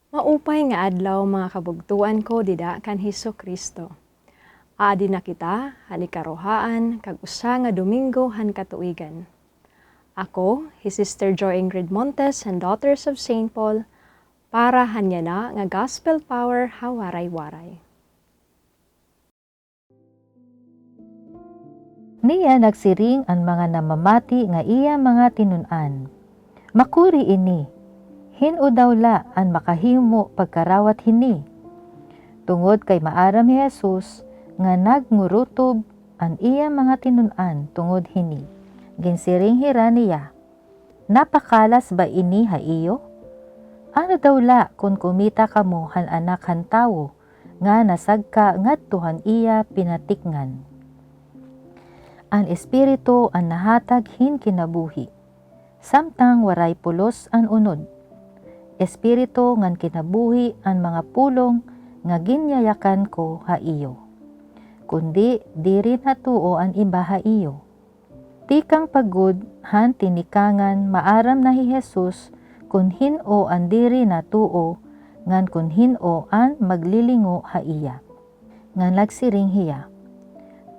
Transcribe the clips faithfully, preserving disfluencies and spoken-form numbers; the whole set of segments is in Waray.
Maupay nga adlaw, mga kabugtoan ko dida kan Hesukristo. Aadi na kita han ikaruhaan kag usa nga Domingo han katuigan. Ako hi Sister Jo Ingrid Montes han Daughters of Saint Paul para han yana nga Gospel Power ha Waray-Waray. Niya nagsiring an mga namamati nga iya mga tinun-an, "Makuri ini! Hin-o daw la an makahimo pagkarawat hini?" Tungod kay maaram hi Jesus nga nagnguruttob an iya mga tinun-an tungod hini, ginsiring hira niya, "Napakalas ba ini ha iyo? Ano daw la kon kumita kamo han Anak han Tawo nga nasagka ngadto han iya pinatikngan? An Espiritu an nahatag hin kinabuhi, samtang waray pulos an unod. Espiritu ngan kinabuhi an mga pulong nga ginyayakan ko ha iyo. Kundi diri natuo an iba ha iyo." Tikang pa gud han tinikangan, maaram na hi Jesus kon hin-o an diri natuo ngan kon hin-o an maglilingo ha iya. Ngan nagsiring hiya,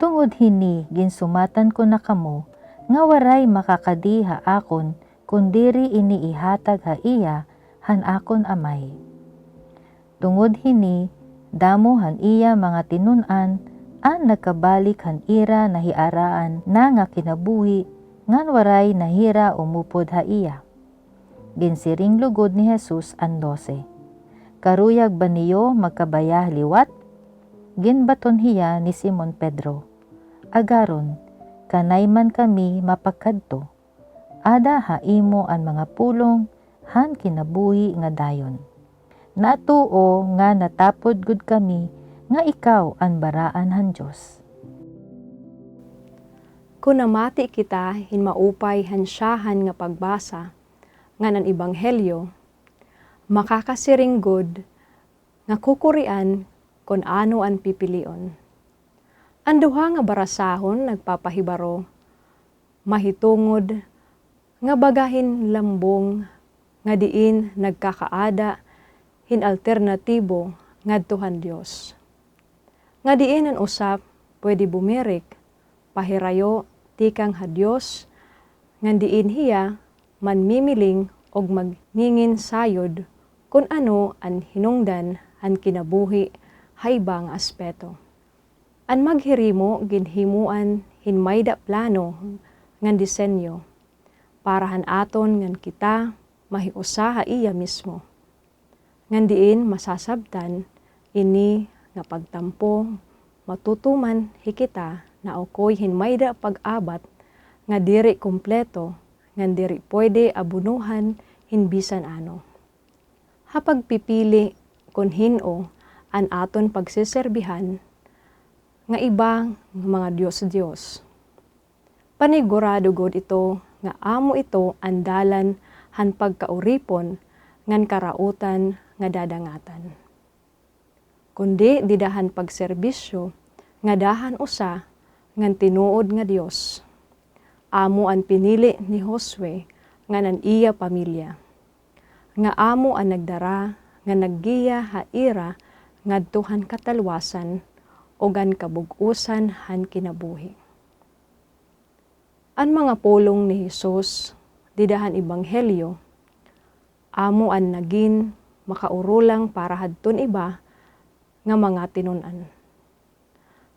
"Tungod hini ginsumatan ko na kamo nga waray makakadi ha akon kon diri ini ihatag ha iya han akon Amay." Tungod hini, damo han iya mga tinun-an an nagkabalik han ira nahiaraan na nga kinabuhi ngan waray na hira umupod ha iya. Ginsiring lugod ni Jesus an dose, "Karuyag ba niyo magkabayah liwat?" Ginbaton hiya ni Simon Pedro, "Agaron, kanay man kami mapakadto. Ada ha imo an mga pulong han kinabuhi nga dayon. Natuo nga natapod gud kami nga ikaw an Baraan han Dios." Kon namati kita hin maupay han syahan nga pagbasa ngan an Ebanghelyo, makakasiring gud nga kukurian kon ano an pipilion. An duha nga barasahon nagpapahibaro mahitungod nga baga hin lambong nga diin nagkakaada hin alternatibo ngadto han Dios. Nga diin an usa pwede bumirik, pahirayo tikang ha Dios, ngan diin hiya manmimiling og magngingin sayod kon ano an hinungdan han kinabuhi ha iba nga aspeto. An maghirimo ginhimoan hin mayda plano ngan disenyo para han aton ngan kita mahiusa ha iya mismo. Ngan diin masasabtan ini nga pagtampo matutuman hi kita naukoy hin mayda pag-abat nga diri kompleto ngan diri pwede abonohan hin bisan ano. Ha pagpipili kon hin-o an aton pagseserbihan nga iba nga mga dios-dios. Panigurado gud ito nga amo ito an dalan han pagkauripon ngan karautan nga dadangatan. Kundi dida han pagserbisyo ngada han usa ngan tinuod nga Dios. Amo an pinili ni Josue ngan an iya pamilya, nga amo an nagdara ngan naggiya ha ira ngadto han katalwasan ug an kabug-osan han kinabuhi. An mga pulong ni Jesus dida han ebanghelyo amo an nagin makaurulang para hadton iba nga mga tinun-an.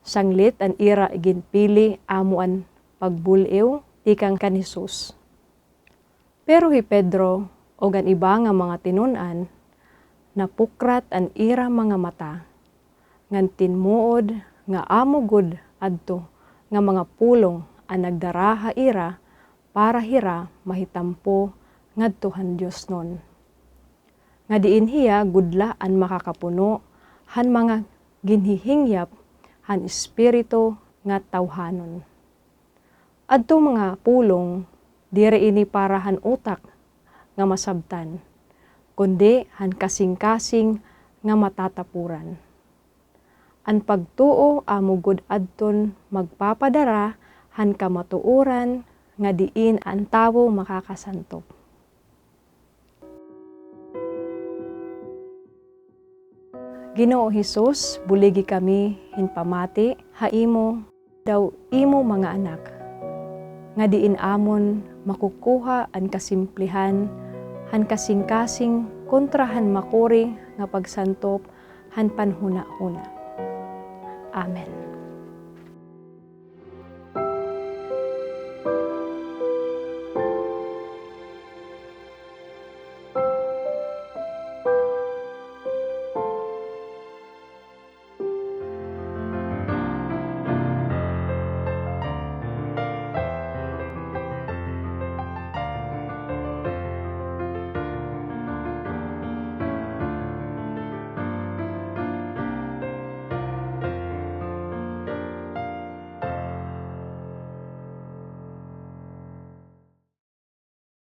Sanglit an ira iginpili amo an pagbul-iw tikang kan Jesus. Pero hi Pedro ug an iba nga mga tinun-an, napukrat an ira mga mata, ngan tinmuod nga amo gud adto nga mga pulong an nagdara ha ira para hira mahitampo ngadto han diosnon, nga diin hiya gud la an makakapuno han mga ginhihingyap han Espiritu nga tawhanon. Adto mga pulong, diri ini para han utak nga masabtan, kundi han kasingkasing nga matatapuran. An pagtuo amo gud adton magpapadara han kamatuoran nga diin an tawo makakasantop. Ginoo Jesus, buligi kami hin pamati ha imo daw imo mga anak, nga diin amon makukuha an kasimplihan han kasingkasing kontra han makuri nga pagsantop han panhunahuna. Amen.